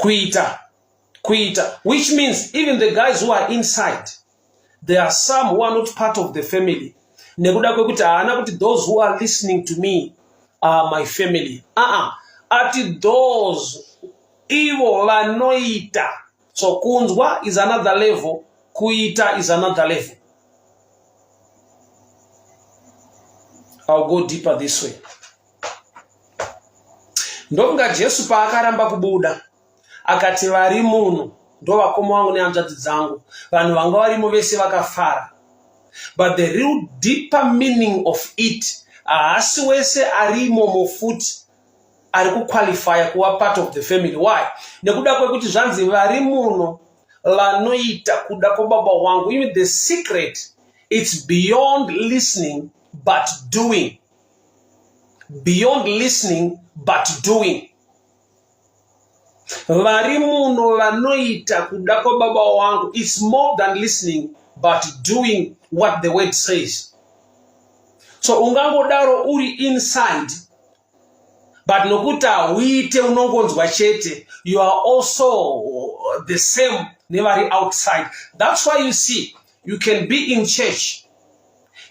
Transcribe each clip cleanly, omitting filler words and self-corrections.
Kuita. Kuita. Which means even the guys who are inside, there are some who are not part of the family. Nekuda kwekuti haana kuti those who are listening to me are my family. Uh-uh. Ati those ivo vanoita. So kunzwa is another level, kuita is another level. I'll go deeper this way. Ndokunga Jesu paakaramba kubuda akati vari muno ndovakoma vangu nehanzvadzi dzangu, vanhu vanga varimo vese vakafara. But the real deeper meaning of it, haasi wese arimomo futi ari kuqualifya kuva part of the family. Why? Nekuda kwekuti zvanzi vari muno vanoita kuda kwababa wangu. Even the secret, it's beyond listening but doing. Beyond listening but doing. Vari muno vanoita kuda kwababa wangu. It's more than listening but doing what the word says. So ungangodaro uri inside, but nokuti hauite unongonzwa chete, you are also the same nevari outside. That's why you see you can be in church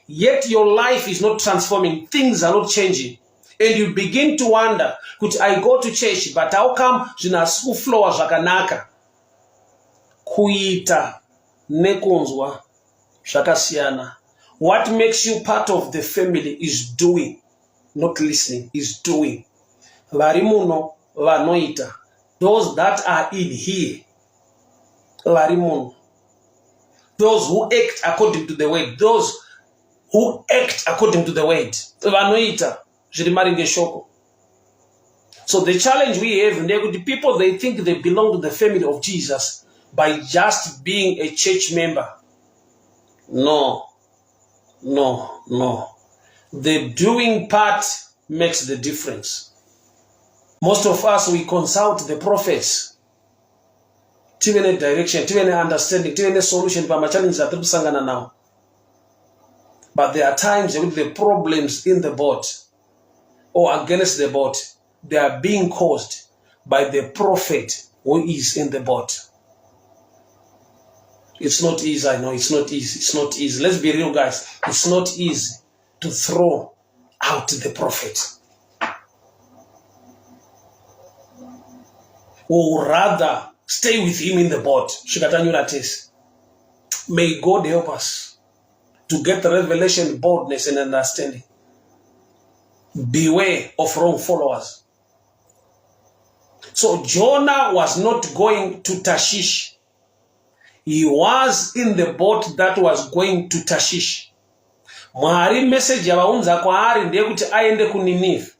yet your life is not transforming, things are not changing, and you begin to wonder kuti I go to church but how come zvinhu hasi kuflowa zvakanaka? Kuita nekunzwa zvakasiyana. What makes you part of the family is doing, not listening, is doing. Vari muno vanoita, those that are in here, vari muno, those who act according to the word, those who act according to the word, vanoita zviri maringe shoko. So the challenge we have ndeyekuti people, they think they belong to the family of Jesus by just being a church member. No, no, no. The doing part makes the difference. Most of us, we consult the prophets tive nedirection, tive neunderstanding, tive nesolution pamachallenges atiri kusangana nawo. But there are times yekuti the problems in the boat or against the boat, they are being caused by the prophet who is in the boat. It's not easy, I know, it's not easy, it's not easy. Let's be real, guys. It's not easy to throw out the prophet. Or rather, stay with him in the boat. Svika tese. May God help us to get revelation, boldness, and understanding. Beware of wrong followers. So Jonah was not going to Tarshish. He was in the boat that was going to Tarshish. Mwari message yavaunza kwaari ndeyekuti aende kuNinevhe.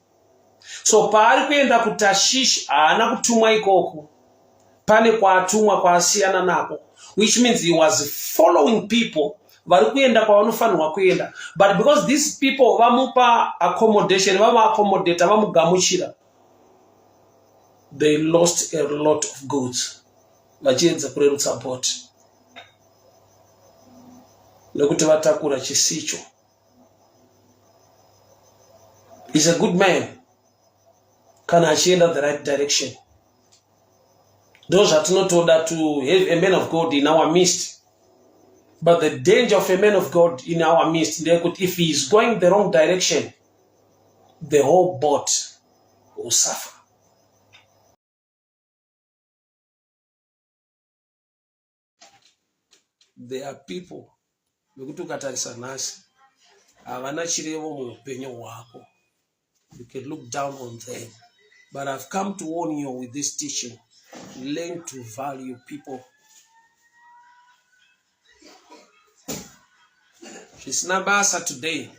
So paari kuenda kuTarshish, haana kutumwa ikoko. Pane kwaatumwa kwaasiyana nako, which means he was following people vari kuenda kwavanofanirwa kuenda, but because these people vamupa accommodation, vavaaccommodata, vamugamuchira, they lost a lot of goods vachiedza kurerutsa boat nekuti vatakura chisicho. Is a good man kana achienda the right direction. Ndo zvatinotoda, to have a man of God in our midst. But the danger of a man of God in our midst ndeyekuti if he is going the wrong direction, the whole boat will suffer. There are people vekuti ukatarisa nhasi havana chirevo muupenyu hwako. You can look down on them, but I've come to warn you with this teaching: learn to value people. Zvisina basa today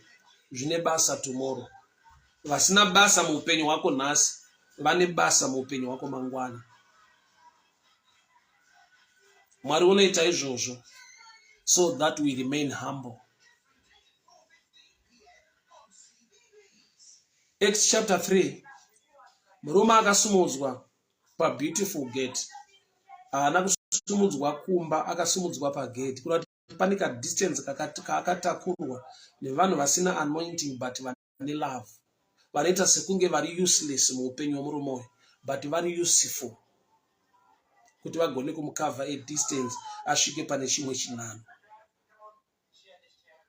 zvine basa tomorrow. Vasina basa muupenyu hwako nhasi vane basa muupenyu hwako mangwana. Mwari unoita izvozvo so that we remain humble. Acts chapter 3, murume akasumudzwa paBeautiful Gate. Haana kusumudzwa kumba, akasumudzwa pagate, kuda kuti pane kadistance kaakatakurwa nevanhu vasina anointing but vane love, vanoita sekunge vari useless muupenyu hwemurume uyu, but vari useful. kuti vagone kumukavha a distance asvike pane chimwe chinhano.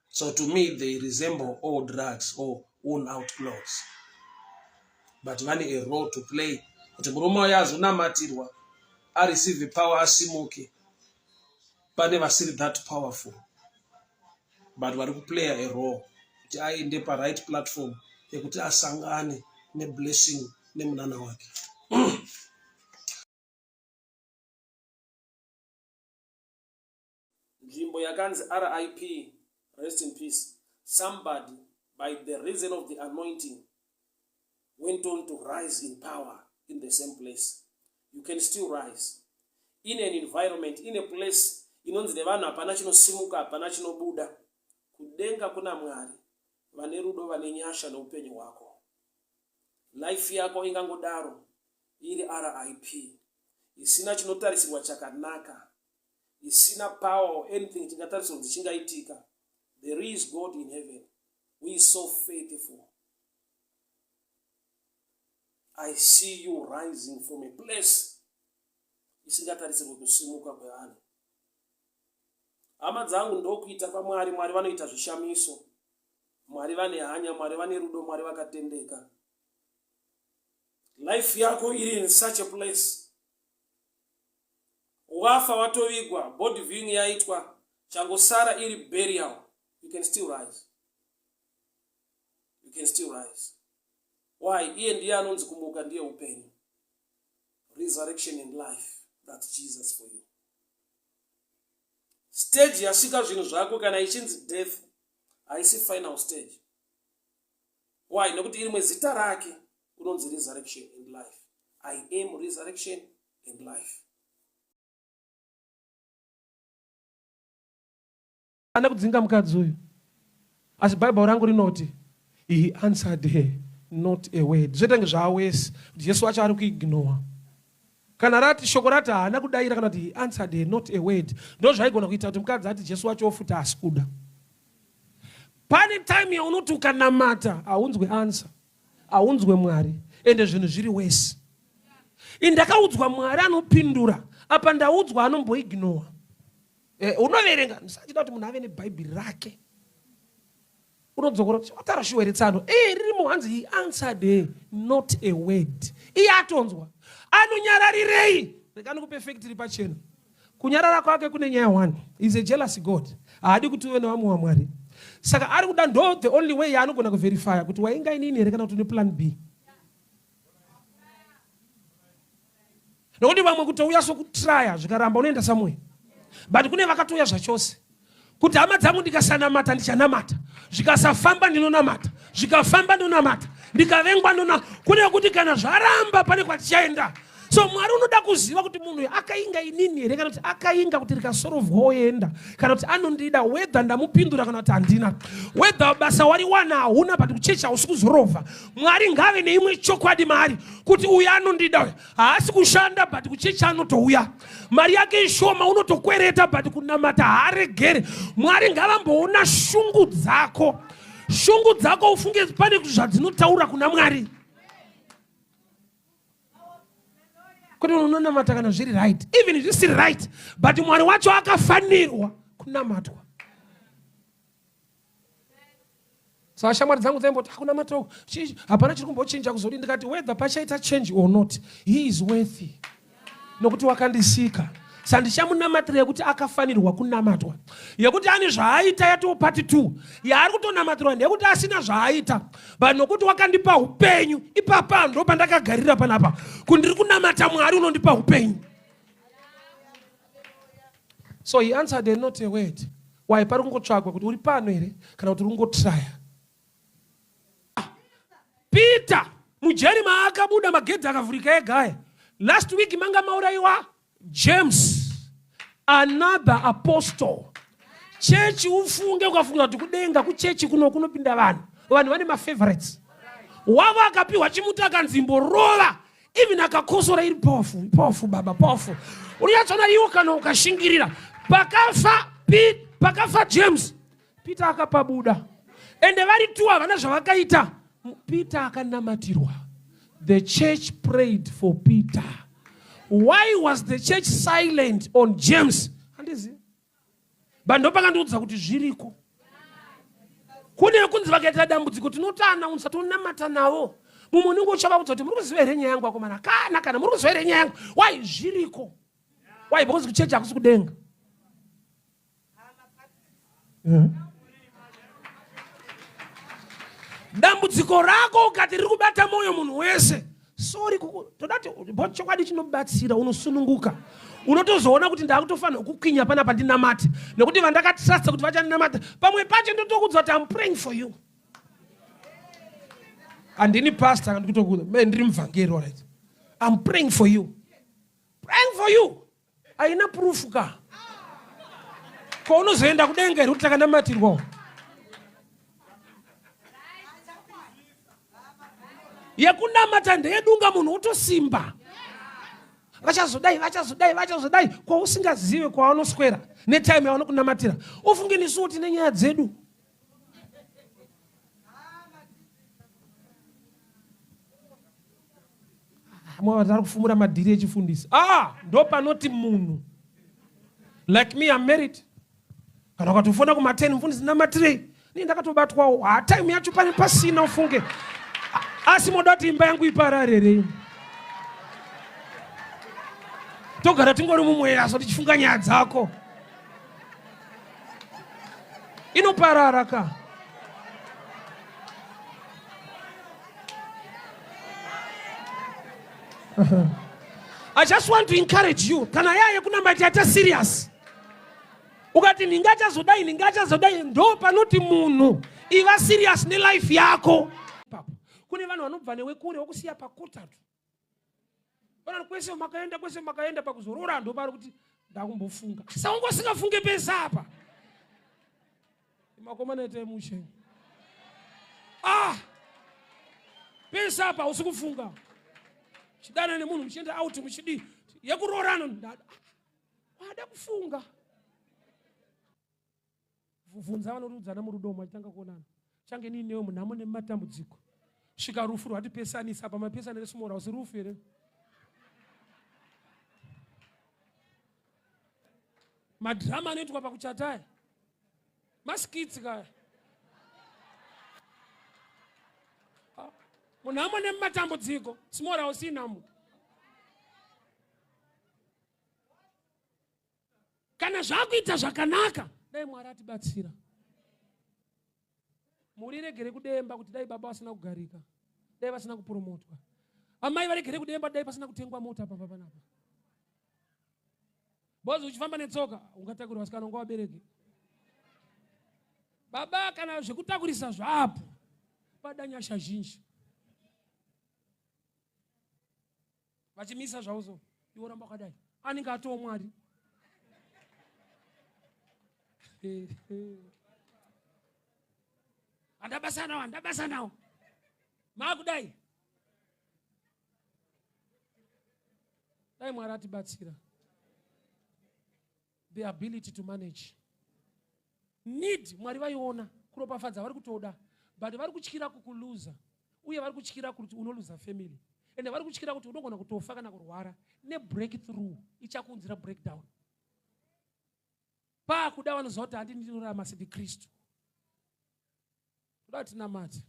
So to me they resemble all drugs or worn out clothes. But vane a role to play kuti murume uyo azonamatirwa areceive power asimuke pane vasiri that powerful but vari kuplayer a role kuti aende paright platform yekuti asangane neblessing nemunana wake. Nzvimbo yakanzi RIP, rest in peace, somebody by the reason of the anointing went on to rise in power in the same place. You can still rise in an environment, in a place inonzi nevanhu hapana chinosimuka, hapana chinobuda. Kudenga kuna Mwari vane rudo, vane nyasha neupenyu hwako. Life yako ingangodaro iri RIP isina chinotarisirwa chakanaka isina power or anything chingatarisirwa kuti chingaitika. There is God in heaven who is so faithful. I see you rising from a place isingatarisirwe kusimuka kwevanhu. Hama dzangu, ndokuita kwaMwari. Mwari vanoita zvishamiso. Mwari vane hanya, Mwari vane rudo, Mwari vakatendeka. Life yako iri in such a place. Wafa watovigwa, body viewing yaitwa, changosara iri burial. You can still rise. You can still rise. Why? Iye ndiye anonzi kumuka, ndiye upenyu. Resurrection and life. That's Jesus for you. Stage yasvika zvinhu zvako kana ichinzi death haisi final stage. Why? Nekuti irimwe zita rake unonzi resurrection and life. I am resurrection and life. Ana kudzinga mukadzi uyu. Asi Bible rangu rinoti he answered her not a word. Zvoita kunge zvaawesi kuti Jesu wacho ari kuignore. Kana rati shoko rati haana kudaira kana kuti he answered her not a word. Ndozvaigona kuita kuti mukadzi ati Jesu wacho ofuta asi kuda. Pane time yaunoti ukanamata haunzwe answer. Haunzwe Mwari ende zvinhu zviri wesi. Indakaudzwa Mwari anopindura apa ndaudzwa anomboignore. Eh, unoverenga ndisachida kuti munhu ave nebhaibheri rake unodzokora kuti wataura shuwa here tsano e ririmo hanzi he answered her not a word iye atonzwa anonyararirei rega ndikupe fact iri pachena kunyarara kwake kune nyaya one is a jealous god haadi kuti uve nevamwe wamwari saka ari kuda ndo the only way yaanogona kuverifya kuti wainga inini here kana kuti une plan b Nokuti vamwe kutouya sokutraya zvikaramba unoenda somewhere. But kune vakatouya zvachose. Kuti hama dzangu ndikasanamata ndichanamata. Zvikasafamba ndinonamata. Zvikafamba ndonamata. Ndikavengwa ndona. Kune kuti kana zvaramba pane kwatichaenda. So Mwari unoda kuziva kuti munhu uyu akainga inini here kana kuti akainga kuti rikasorovwa oenda kana kuti anondida whether ndamupindura kana kuti handina whether basa wariwana hauna but kuchechi hausi kuzorovha Mwari ngave neimwe chokwadi maari kuti uyu anondida uyu haasi kushanda but kuchechi anotouya mari yake ishoma unotokwereta but kunamata haaregere mwari ngavamboona shungu dzako shungu dzako ufunge pane zvadzinotaura kuna mwari kwete unonamata kana zviri right even zvisiri right but mwari wacho akafanirwa kunamatwa saka shamwari dzangu dzaimboti hakuna matoko hapana chiri kumbochinja kuzodii ndikati whether pachaita change or not he is worthy nokuti wakandisika sandichamunamatira yekuti akafanirwa kunamatwa yekuti ane zvaaita yatoo pati t yaari kutonamatirwa ndeyekuti asina zvaaita but nokuti wakandipa upenyu ipapa ndo pandakagarira panapa kundiri kunamata mwari unondipa upenyu So he answered her not a word. Why pari kungotsvagwa kuti uri pano here kana kuti uri kungotraya. Peter mujeri maakabuda magedhi akavhurika ega aya. Last week manga mauraiwa James another apostle. Chechi ufunge ukafunga kuti kudenga kuchechi kuno kunopinda vanhu. Vanhu vane mafavorites. Wavo akapiwa chimuti akanzi mborova even akakosora iri powerful powerful baba powerful unonyatsoona iwo kana ukashingirira pakafa pakafa James Peter akapabuda ende vari two havana zvavakaita Peter akanamatirwa the church prayed for Peter. Why was the church silent on James? Handizivi. But ndopakandiudza kuti zviriko. Kune kunzi vakaita dambudziko tinotoanaunsa tonamata navo. Mumwe unenge uchavaudza kuti muri kuziva here nyaya yangu akomana? Kana kana muri kuziva here nyaya yangu? Why zviriko? Why because kuchechi hakusi kudenga. Dambudziko rako ukati riri kubata mwoyo munhu wese sorry toda kuti bo chokwadi chinobatsira unosununguka unotozoona kuti ndakutofanira kukwinya panapa ndinamate nekuti vandakatrusta kuti vachandinamata pamwe pacho ndotokudza kuti am praying for you handini pastor ndikutokuudza me ndiri muvhangeri alright am praying for you praying for you haina proof ka ko unozoenda kudenga here kuti takanamatirwawo yekunamata ndeyedunga munhu wotosimba vachazodai vachazodai vachazodai kwausingazive kwavanoswera netime yavanokunamatira ufunge nesuwo tine nyaya dzedu Mwa vari kufumura madhiri echifundisi. Ah, ndo panoti munhu. Like me I'm married. Kana ukatofona kuma 10 mufundisi namatirei. Ni ndakatobatwawo. Ha time yacho pane pasina ufunge. Asi moda kuti imba yangu iparare here? Togara tingori mumweya so tichifunga nyaya dzako. Inoparara ka. I just want to encourage you kana yaya yekunamata yaita serious ukati ndinga achazodai ndinga achazodai ndo panoti munhu iva serious nelife yako papo kune vanhu vanobva newe kure wokusiya pakotatu vanhu kwese makaenda kwese makaenda pakuzorora ndo pari kuti ndakumbofunga asi unge usingafunge pese apa makomana itai mushe ah pese apa usi kufunga chidana nemunhu muchienda out muchidii yekuroorana ndada wada kufunga Bvunza vanoriudzana murudo umu vachitanga kuonana. Change nini newe munhamo nemumatambudziko. Svika rufu rwatipesanisa apa mapesana resmall house rufu here? Madrama anoitwa pakuchata aya. Maskits kaya. Ah, munhamo nemumatambudziko small house inhamo. Kana zvakuita zvakanaka, dai Mwari atibatsira. Mhuri iregere kudemba kuti dai baba vasina kugarika, dai vasina kupromotwa. Amai varegere kudemba dai pasina kutengwa mota pamba panapa. Bozi uchifamba netsoka ungatakurwa vasikana unga vabereki. Baba kana zvekutakurisa zvapo pada nyasha zhinji. Vachimisa zvavo so iwe ramba wakadai anenge atoo mwari handabasa nawo handabasa nawo maakudai dai mwari atibatsira the ability to manage need mwari vaiona kuropafadza vari kutoda but vari kutyira kukuluza uye vari kutyira kuti unoluza family ende vari kutyira kuti unogona kutofa kana kurwara nebreakthrough ichakuunzira breakdown paakuda vanoziva kuti handi ndinorarama sendikristu toda tinamate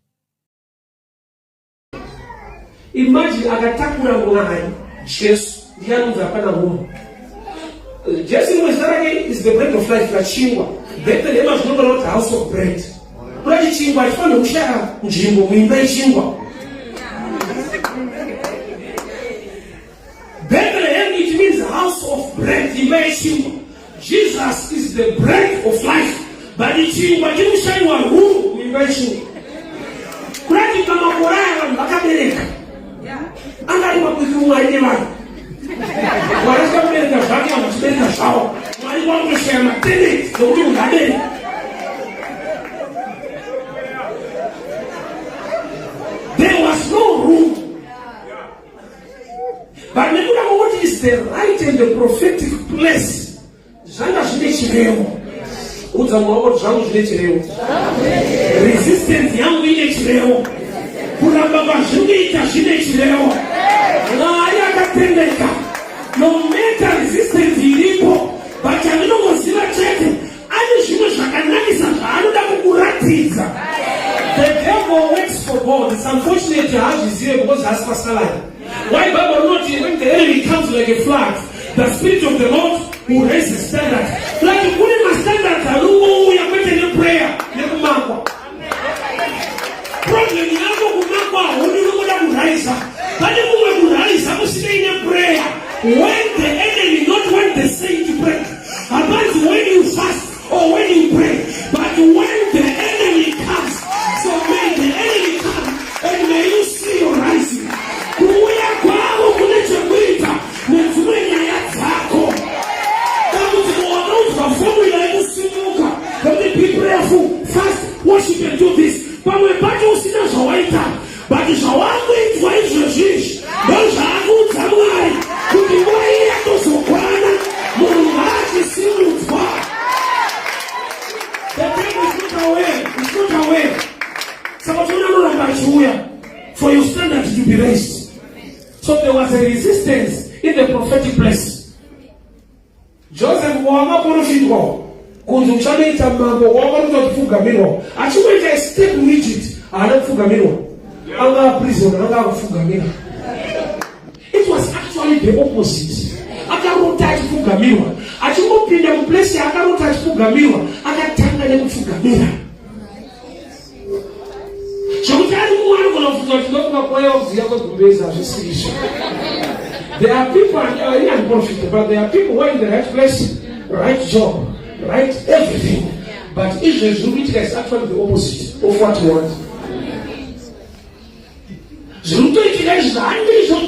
Imagine akatakura Mwari Jesu ndiye anonzi hapana room. Jesu rimwe zita rake is the bread of life rachingwa. Bethlehem zvinoreva kuti house of bread. Kuda chichingwa hachifanirwi kushaya nzvimbo muimba yechingwa. Bethlehem it means house of bread, imba yechingwa. Jesus is the bread of life. But chingwa chiri kushaiwa room muimba yechingwa. Kurati pamakore aya vanhu vakabereka. Anga ari makwikwi Mwari nevanhu. Mwari asina kubereka zvake vanhu vachibereka zvavo. Mwari wakutoshaya mateneti nokuti munhu abereka. There was no room. But nekuda kwokuti is the right and the prophetic place, zvanga zvine chirevo. Udza mumwe wako kuti zvangu zvine chirevo. Resistance yangu ine chirevo. Kuramba kwazviri kuita zvine chirevo. Mwari akatendeka. here because haasi pasalary. Why Bible rinoti when the enemy comes like a flood, the Spirit of the Lord will raise the standard. Like kune mastandards anongouya kwete neprayer nekumakwa. Problem yako kumakwa haudi unoda kuraisa. Pane mumwe kuraisa kusinei neprayer. When the enemy, not when the saint pray. Hapanzi when you fast or when you pray, but when the enemy comes. So may the enemy come and may you see your rising. Kuuya kwavo kune chekuita nedzimwe nyaya dzako. Dambudziko wakaudzwa formula yekusimuka yekuti be prayerful, fast, worship and do this. Pamwe pacho usina zvawaita, but zvawakuitwa izvezvi izvi ndozvaakuudza Mwari kuti nguva iyi yatozokwana, munhu ngaachisimudzwa. The devil is not aware, is not aware. Saka tiona anoramba achiuya for your standard to be raised. So there was a resistance in the prophetic place. Joseph wakaprofitwa kunzi uchanoita mambo, wakaprofitwa kupfugamirwa, achingoita step muEgypt haana kupfugamirwa, anga prison anga akupfugamira. It was actually the opposite. Akarota achipfugamirwa, achingopinda muplace yaakarota achipfugamirwa, akatanga nekupfugamira zvekuti ari mumwe anogona kufunga kuti ndofunga kwaiwa kudziya kwegumbezi hazvisiri izvo. There are people, and unprofit, but there are people who are in the right place, right job, right everything, but izvezvi zviri kuitika is actually the opposite of what you want. Zviri kutoitika izvi handizvo.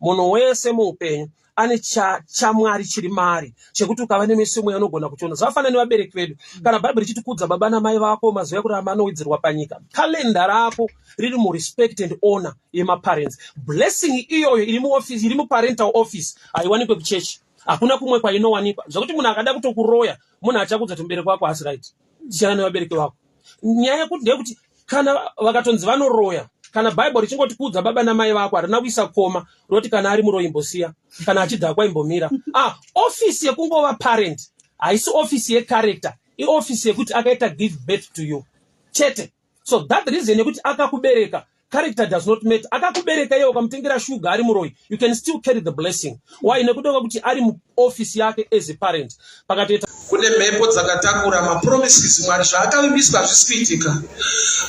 Munhu wese muupenyu ane chamwari chiri mari chekuti ukava nemeso mweya unogona kuchiona. Zvakafanana nevabereki vedu. Kana Bhaibheri richiti kudza baba namai vako, mazuva ekurarama anowedzerwa panyika, kalenda rako riri murespect and honor yemaparents. Blessing iyoyo iri muoffice, iri muparental office, haiwanikwe kuchechi, hakuna kumwe kwainowanikwa. Zvekuti munhu akada kutokuroya, munhu achakudza kuti mubereki wako haasi right, siyana nevabereki vako. Nyaya yekuti ndeyekuti kana vakatonzi vanoroya, kana Bhaibheri richingoti kudza baba namai vako, harina kuisa koma roti kana ari muroyi imbosiya, kana achidhakwa imbomira. Ah, ofisi yekungova parent haisi ofisi yecharacter, iofisi yekuti akaita give birth to you chete. So that reason yekuti akakubereka, character does not matter. Akakubereka iye, ukamutengera shuga ari muroyi, you can still carry the blessing. Why? Nekuda kwekuti ari muofisi yake as a parent. Pakatoita Kune mhepo dzakatakura mapromises. Mwari zvaakavimbiswa hazvisi kuitika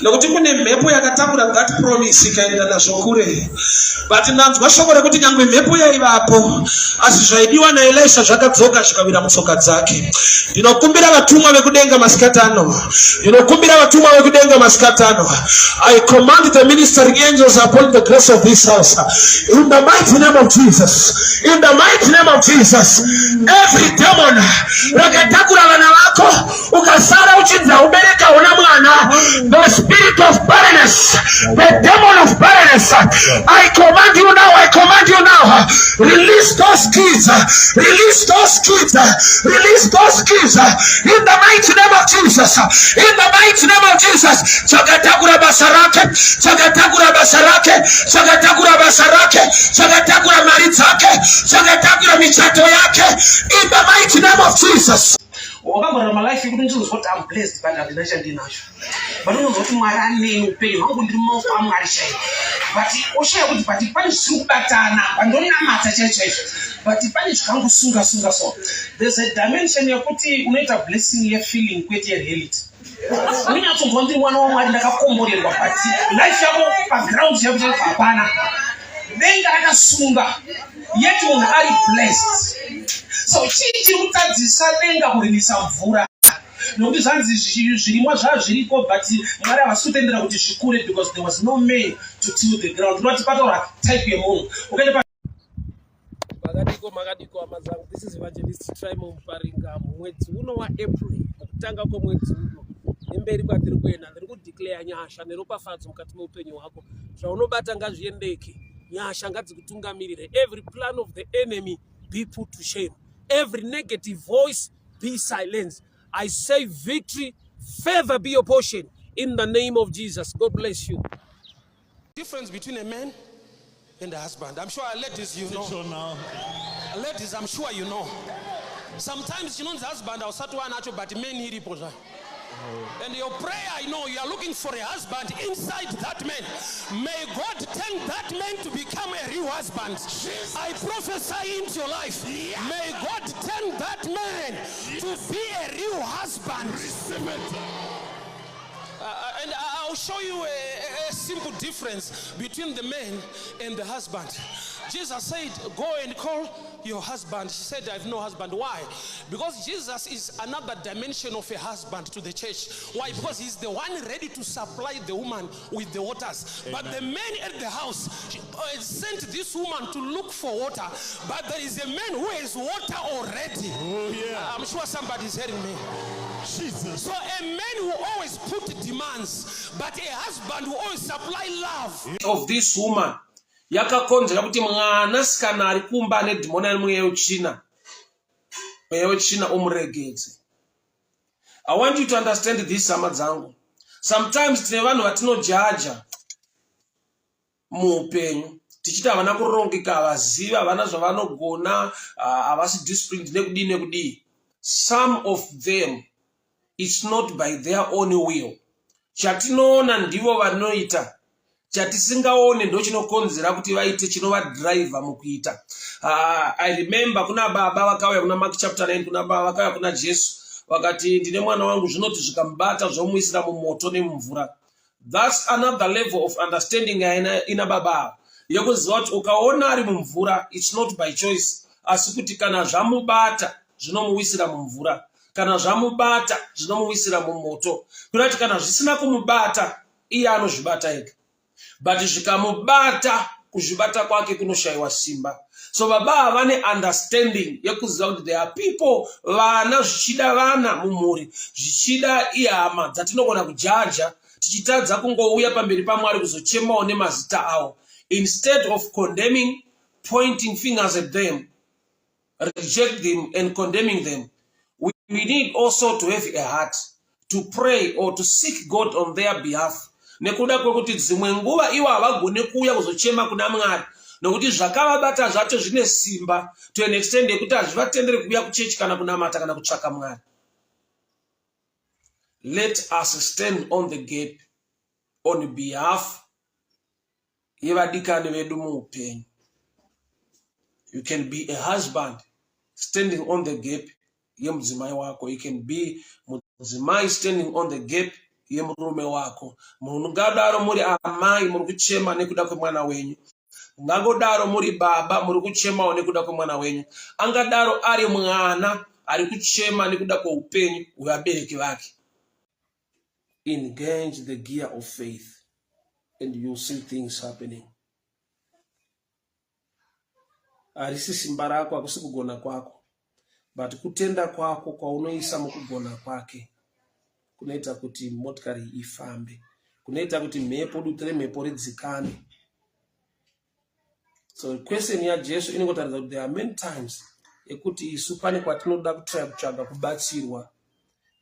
nokuti kune mhepo yakatakura that promise ikaenda nazvo kure. But ndanzwa shoko rekuti nyangwe mhepo yaivapo, asi zvaidiwa naElisha zvakadzoka zvikawira mutsoka dzake. Ndinokumbira vatumwa vekudenga masikati ano, ndinokumbira vatumwa vekudenga masikati ano. I command the ministering angels upon the grace of this house in the mighty name of Jesus, in the mighty name of Jesus. Every demon rakatakura vana vako, ukasara uchinzi haubereka, una mwana, the spirit of barrenness, the demon of barrenness, I command you now, I command you now, release those kids, release those kids, release those kids in the mighty name of Jesus, in the mighty name of Jesus. Chakatakura basa rake, chakatakura basa rake, chakatakura basa rake, chakatakura mari dzake, chakatakura michato yake, in the mighty name of Jesus. Wakamborarama life yekuti ndinozwa kuti am blessed but handina chandinacho, but unonzwa kuti Mwari aneni, upenyu hwangu ndiri mumaoko aMwari chaivo, but oshaya kuti but pane zvisiri kubatana, pandonamata chaivo chaizvo, but pane zvakangosunga sunga. So there's a dimension yekuti unoita blessing yefeeling kwete yereality. Unonyatsonzwa ndiri mwana waMwari, ndakakomborerwa, but life yako paground chaipo chaipo hapana, denga rakasunga, yet munhu ari blessed. So chii chiri kutadzisa denga kurinisa mvura? Nokuti zvanzi zvirimwa zvaa zviriko, but Mwari havasi kutendera kuti zvikure because there was no man to till the ground. Tinoti pataura type yemunhu ukaenda. Makadiko, makadiko hama dzangu? This is Evangelist Trimo Muparinga. Mwedzi uno waApril, mukutanga kwemwedzi uno nemberi kwatiri kuenda, ndiri kudeclare nyasha neropafadzo mukati meupenyu hwako. Zvaunobata ngazviendeke, nyasha ngadzikutungamirire. Every plan of the enemy be put to shame, every negative voice be silenced. I say victory, favor be your portion in the name of Jesus. God bless you. Difference between a man and a husband. I'm sure, ladies, you know. Sure now. Ladies, I'm sure you know. Sometimes chinonzi husband hausati wanacho, but man iripo zvayo. And your prayer, I know you are looking for a husband inside that man. May God turn that man to become a real husband. I prophesy into your life. May God turn that man to be a real husband. Receive it. And I'll show you a simple difference between the man and the husband. Jesus said, Go and call your husband. She said, I have no husband. Why? Because Jesus is another dimension of a husband to the church. Why? Because he's the one ready to supply the woman with the waters. But the man at the house sent this woman to look for water. But there is a man who has water already. Oh, yeah. I'm sure somebody is hearing me. Jesus. So a man who always put demands, but a husband who always supply love. Of this woman yakakonzera kuti mwanasikana ari kumba ane dhimoni ari mweya wetsvina, mweya wetsvina umuregedze. I want you to understand this, hama dzangu. Sometimes tine vanhu vatinojaja muupenyu tichiti havana kurongeka, havazivi, havana zvavanogona, havasi disciplined, nekudii nekudii. Some of them, it's not by their own will. Chatinoona ndivo vanoita, chatisingaone ndo chinokonzera kuti vaite, chinovadhiraivha mukuita. I remember kuna baba vakauya kuna Mark chapter 9, kuna baba vakauya kuna Jesu vakati, "Ndine mwana wangu, zvinoti zvikamubata zvomuisira mumoto nemumvura." That's another level of understanding ina baba ava, yekuziva kuti ukaona ari mumvura, it's not by choice, asi kuti kana zvamubata zvinomuwisira mumvura, kana zvamubata zvinomuwisira mumoto. Kuda kuti kana zvisina kumubata, iye anozvibata ega, but zvikamubata, kuzvibata kwake kunoshayiwa simba. So baba ava vane understanding yekuziva kuti there are people, vana, zvichida vana mumhuri, zvichida ihama dzatinogona kujaja tichitadza kungouya pamberi paMwari kuzochemawo nemazita avo. Instead of condemning, pointing fingers at them, reject them and condemning them, we need also to have a heart to pray or to seek God on their behalf, nekuda kwekuti dzimwe nguva ivo havagoni kuuya kuzochema kuna Mwari, nokuti zvakavabata zvacho zvine simba to an extent yekuti hazvivatenderi kuuya kuchechi kana kunamata kana kutsvaka Mwari. Let us stand on the gap on behalf yevadikani vedu muupenyu. You can be a husband standing on the gap yemudzimai wako. You can be mudzimai standing on the gap yemurume wako. Mungadaro muri amai muri kuchema nekuda kwemwana wenyu, mungangodaro muri baba muri kuchemawo nekuda kwemwana wenyu, angadaro ari mwana ari kuchema nekuda kweupenyu hwevabereki vake. Engage the gear of faith and you'll see things happening. Harisi simba rako, hakusi kugona kwako, but kutenda kwako kwaunoisa mukugona kwake kunoita kuti motikari ifambe, kunoita kuti mhepo, dutu remhepo ridzikane. So question yaJesu inongotaridza kuti there are many times ekuti isu pane kwatinoda kutraya kutsvaga kubatsirwa,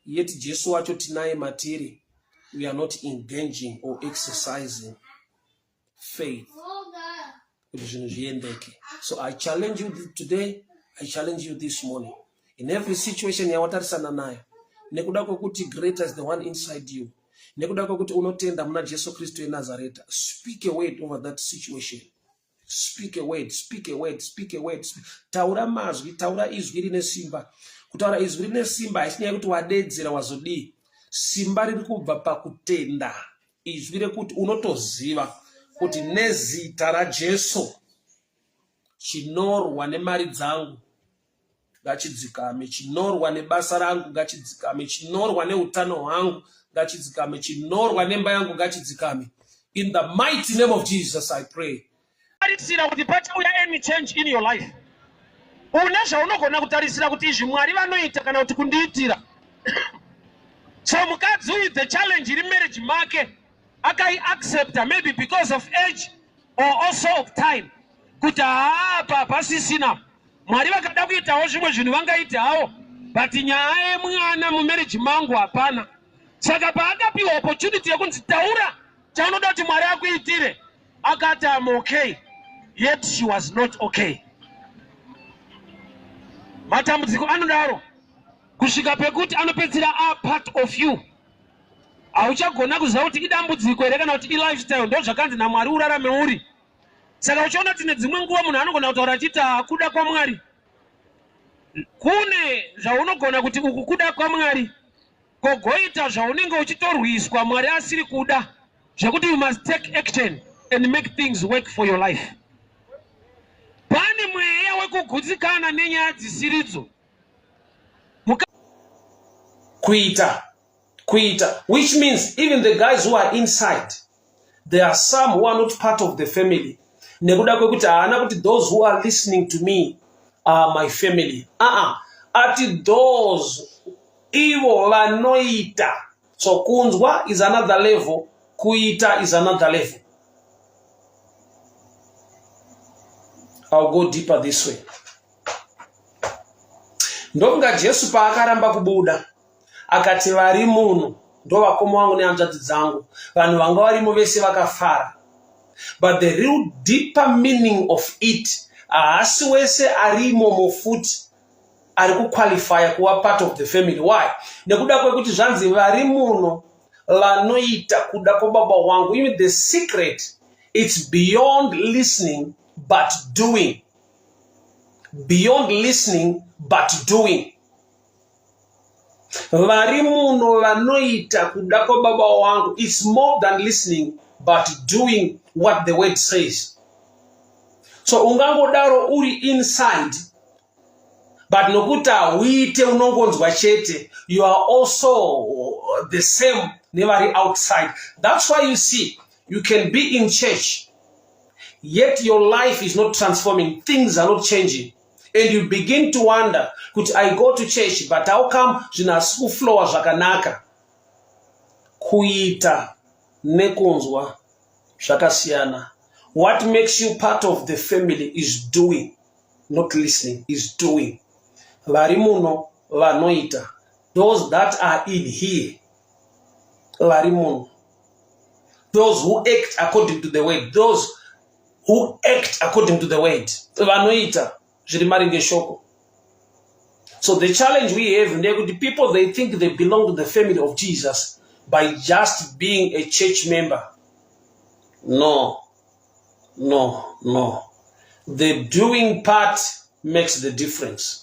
yet Jesu wacho tinaye matiri. We are not engaging or exercising faith kuti zvinhu zviendeke. So I challenge you today, I challenge you this morning, in every situation yawatarisana nayo, nekuda kwekuti greater is the one inside you, nekuda kwekuti unotenda muna Jesu Kristu yeNazareta, speak a word over that situation. Speak a word, speak a word, speak a word. Taura mazwi, taura izwi rine simba. Kutaura izwi rine simba haisi nyaya yekuti wadedzera, wazodii. Simba riri kubva pakutenda izwi rekuti unotoziva kuti nezita raJesu, chinorwa nemari dzangu ngachidzikame, chinorwa nebasa rangu ngachidzikame, chinorwa neutano hwangu ngachidzikame, chinorwa nemba yangu ngachidzikame. In the mighty name of Jesus I pray. Tarisira kuti pachauya any change in your life, une zvaunogona kutarisira kuti izvi Mwari vanoita kana kuti kundiitira. So mukadzi uyu, the challenge iri marriage make akaiaccepta, maybe because of age or also of time, kuti haapa pasisina. Mwari vakada kuitawo zvimwe zvinhu vangaite hawo, but nyaya yemwana mumarriage mangu hapana. Saka paakapiwa opportunity yekunzi taura chaunoda kuti Mwari akuitire, akati, "Am okay," yet she was not okay. Matambudziko anodaro kusvika pekuti anopedzisira a part of you. Hauchagona kuziva kuti idambudziko here kana kuti ilifestyle, ndozvakanzi naMwari urarame uri. Saka uchiona kuti nedzimwe nguva munhu anogona kutaura achiti hakuda kwaMwari. Kune zvaunogona kuti uku kuda kwaMwari, kogoita zvaunenge uchitorwiswa Mwari asiri kuda, zvekuti you must take action and make things work for your life. Pane mweya wekugutsikana nenyaya dzisiridzo. Kuita, kuita, which means even the guys who are inside, there are some who are not part of the family, nekuda kwekuti haana kuti those who are listening to me are my family. Aa, ati those ivo vanoita. So kunzwa is another level, kuita is another level. I'll go deeper this way. Ndokunga Jesu paakaramba kubuda akati vari muno ndovakoma vangu nehanzvadzi dzangu, vanhu vanga varimo vese vakafara. But the real deeper meaning of it, haasi wese arimomo futi ari kuqualifya kuva part of the family. Why? Nekuda kwekuti zvanzi vari muno vanoita kuda kwababa wangu. Even the secret, it's beyond listening but doing. Beyond listening but doing. Vari muno vanoita kuda kwababa wangu, it's more than listening but doing what the word says. So ungangodaro uri inside, but nokuti hauite, unongonzwa chete, you are also the same nevari outside. That's why you see you can be in church, yet your life is not transforming, things are not changing, and you begin to wonder kuti I go to church, but how come zvinhu hasi kuflowa zvakanaka? Kuita nekunzwa zvakasiyana. What makes you part of the family is doing, not listening, is doing. Vari muno vanoita, those that are in here, vari muno, those who act according to the word, those who act according to the word, vanoita zviri maringe shoko. So the challenge we have ndeyekuti people, they think they belong to the family of Jesus by just being a church member. No, no, no. The doing part makes the difference.